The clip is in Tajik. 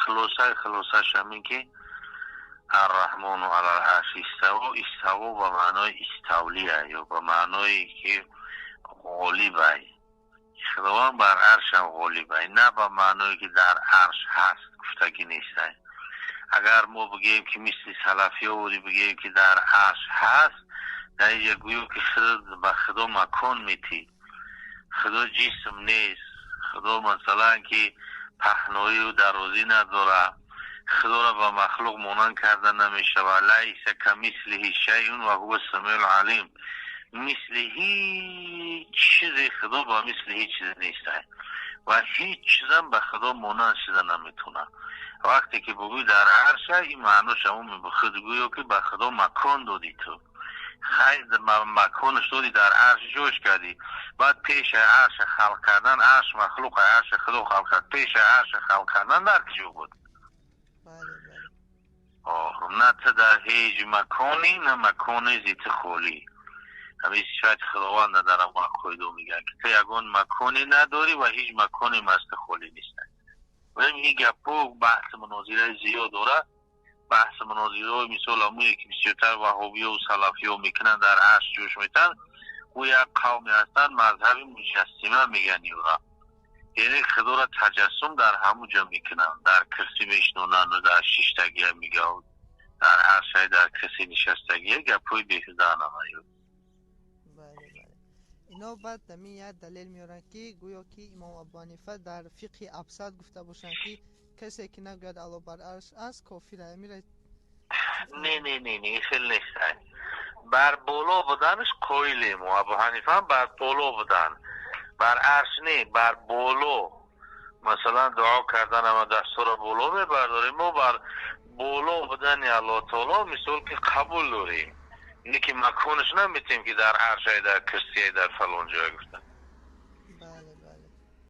Хулосаи хулосаш ҳамин ки Арраҳмону алал арш иставо, иставо ба маънои иставлия ё ба маъное ки ғолибай. Худованд бар аршам ғолибай, на ба маъное ки дар арш ҳаст гуфтагӣ нестай. Агар мо бигӯем, ки мисли салафиё буди, бигӯем, ки дар арш ҳаст, дар инҷа гӯё ки худо ба Худо макон метӣ. Худо ҷисм нест. Худо, масалан, ки паҳноию дарозӣ надорад. Худоро ба махлуқ монанд карда намешавад. Лайса камислиҳи шайъун ва ҳува самиул алим. Мисли ҳеҷ чизе, Худо ба мисли ҳеҷ чизе нестай ва ҳеҷ чизам ба Худо монанд шуда наметавонад. Вақте ки бугӯй дар арша, ин маънош ҳамон худ гӯё ки ба Худо макон додӣ. Ту хайр, маконаш додӣ, дар арш ҷош кардӣ. Баъд пешаи арша халқ кардан, арш махлуқ, арша Худо халқ кард, пешаи арша халқ кардан дар куҷо буд? бале бале На ту дар ҳеҷ маконе, на маконе зи ту холӣ. Ҳамин сифати Худованда дар ҳамон қоидо мегӯяд, ки ту ягон маконе надорӣ ва ҳеҷ маконе аз ту холӣ нест. Ин гапҳо баҳси мунозираи зиёд дорад. Баҳси мунозираҳои, мисол, ҳамое ки бисёртар ваҳобиё салафиё мекунанд, дар арш ҷӯш метанд, ӯ як қавме ҳастанд, мазҳаби муҷассима мегӯянд юра, яъне Худоро таҷассум дар ҳамун ҷо мекунанд, дар кирсӣ мешинонанд, дар шиштагия мегӯяд, дар аршай дар кирсӣ нишастагия. Гапҳои беҳуда намаю. Бале, ино баъд ҳамин як далел меоранд, ки гӯё ки имом Абу Ҳанифа дар фиқҳи Абсад гуфта бошанд, ки касе ки нагӯяд Алло бар арш аст, кофир. Амира. Не, не, не, не, хел нест. Бар боло буданаш қоилем. Абу Ҳанифа бар боло будан, бар арш не, бар боло. Масалан, дуо кардан, ама дастора боло мебардорем. Мо бар боло будани Аллоҳ таоло, мисол, ки қабул дорем, не ки маконаш наметем, ки дар аршай, дар кирсияй, дар фалон ҷой гуфта.